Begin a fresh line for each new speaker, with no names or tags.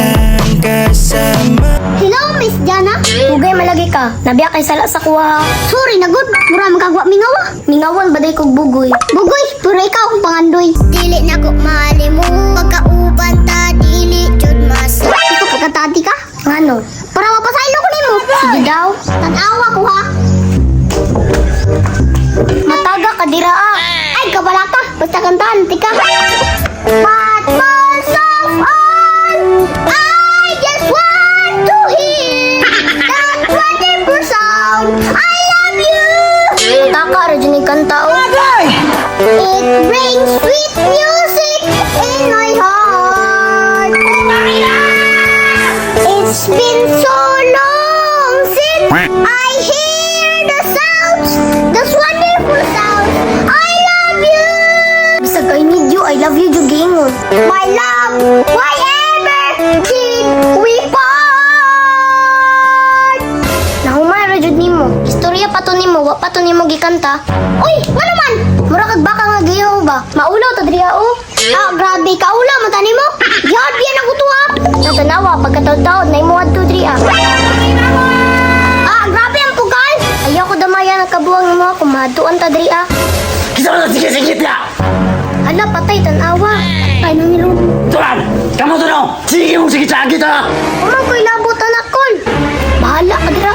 Lang kasama.
Hello, Miss Jana.
Ugay malagi ka. Nabiya kay sala sa kuha.
Sorry na gud. Mura magkagwa mingawa.
Mingawan ba day kog bugoy?
Bugoy, pero ikaw ang pangandoy. Dili na ko malimo. Pagkauban ta, dili jud mas. Ikaw pagkatati ka?
Ngano?
Para mapasaylo ko nimo.
Sige daw.
Tan-awa ko ha.
Mataga ka dira ah.
Ay, kabala ka. Basta kantahan, tika. But most of all, I just want to hear that wonderful sound. I love you.
Mataka ra jud ni kanta oh.
It brings sweet music in my heart. It's been so long since I hear the sounds, those wonderful sounds. I love you.
Bisag I need you, I love you jud giingon.
My love, why ever did we part?
Nahumay ra jud nimo. Istorya pa to nimo, wa pa to nimo gikanta.
Uy, ngano man?
Mura kag baka nga giyaw ba? Maulaw ta diri oh.
Ah, grabe ka ula man tani mo. Gihot biyan ako to ah.
Natanawa pagkataod-taod na imo adto diri ah.
Ah, grabe ang pugal.
Ayaw ko damaya ang kabuwang nimo ako maduan ta diri ah.
Kita mo sige sige ya.
Hala, patay tan-awa. Ay nangilong.
Tulan, kamu to no. Sige mong sige sa kita.
Umang ko'y labot anak kol. Bahala ka dira.